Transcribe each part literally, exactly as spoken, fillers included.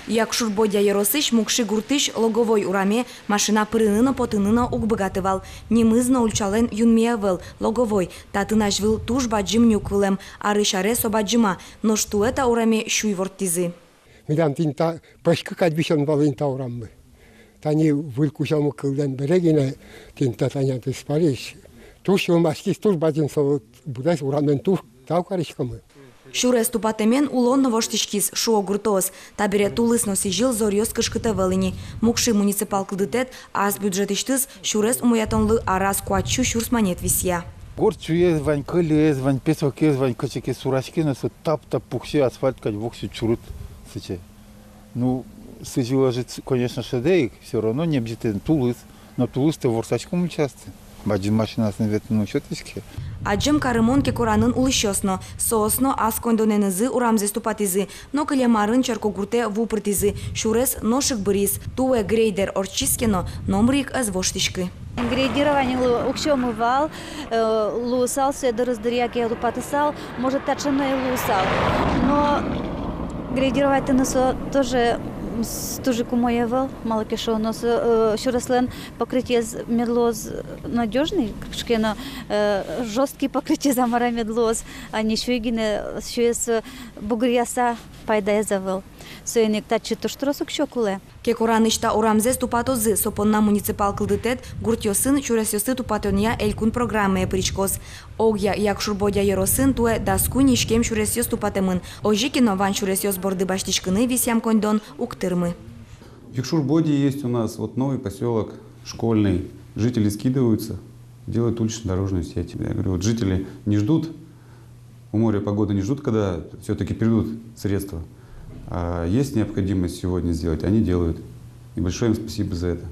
Якшур-Бӧдья ёросысь Мукши гуртысь Логовой ураме машина пырыны но потыны но уг быгаты вал. Нимыз но ульчалэн юнме ӧвӧл, Логовой. Татын азьвыл туж бадӟым нюк вылэм, арысь аре со бадӟыма, нош туэ та ураме сюй ворттӥзы. Милям тӥни та пӧськы кадь висён вал ини та ураммы. Тани выль кузёмы кылдэм бере гинэ тӥни та, тани та спались. Туж сюлмаськиз, туж бадӟым со быдэс урамен, туж тау кариськомы. Сюрес тупатэмен улон но воштӥськиз, шуо гуртоос. Табере тулыс но сӥзьыл зоръёс кышкыт ӧвӧл ини. Мукши муниципал кылдытэт ас бюджетысьтыз сюрес умоятонлы араз куать сю сюрс манет висъя. Горд сюез вань, кӧльыез вань, песокез вань, кыӵе ке сураське но, со тап-тап пуксе, асфальт кадь воксё чурыт сыӵе. Ну, сӥзьыл ӧжыт, конечно, шӧдэ ик, всё равно небӟытэ тулыс, но тулыс-то ворсаськом ульчаосты. Бадӟым машинаосын ветлыны ум сётӥське. Адӟем карымон Кекоранын улӥсьёс но, соос но ас коньдонэнызы урамзэс тупатӥзы, но кылем арын черкогуртэ ву пыртӥзы, сюрес нош ик быриз. Туэ грейдер ортчиз ке но, номыр ик ӧз воштӥськы. Грейдированиелы уксёмы вал, э, луысал, сое дырыз дыръя ке тупатысал, может, таӵе но ӧй луысал. Но грейдировать карыны со тоже, м, с-, туж ик умой ӧвӧл, малы ке шуоно, со, э, сюреслэн покрытиез мед луоз надёжный, кыӵе ке но, э, жёсткий покрытиез, а мар-а, мед луоз, а не сюй гинэ, сюез, э, бугыръяса, пайдаез ӧвӧл. Соин ик татчы туж трос уксё кулэ. Кекоранысь та урамзэс тупатозы, со понна муниципал кылдытэт гуртъёсын сюресъёсты тупатонъя элькун программае пыриськоз. Огъя Якшур-Бӧдья ёросын туэ дас куинь иськем сюресъёс тупатэмын. Озьы ке но вань сюресъёс борды басьтӥськыны висъям коньдон уг тырмы. В Якшур-Бӧдье есть у нас вот новый посёлок Школьный. Жители скидываются, делают улично-дорожную сеть. Я говорю, вот жители не ждут у моря погоды, не ждут, когда всё-таки придут средства. А есть необходимость сегодня сделать, они делают. И большое им спасибо за это.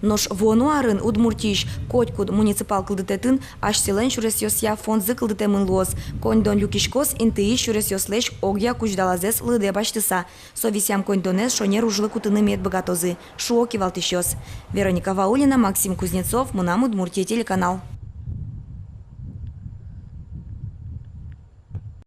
Нош вуоно арын Удмуртиысь котькуд муниципал кылдытэтын асьсэлэн сюресъёсъя фондзы кылдытэмын луоз. Коньдон люкиськоз интыысь сюресъёслэсь огъя кузьдалазэс лыдэ басьтыса. Со висъям коньдонэз шонер ужлы кутыны мед быгатозы, шуо кивалтӥсьёс. Вероника Ваулина, Максим Кузнецов, «Мынам Удмуртие» телеканал.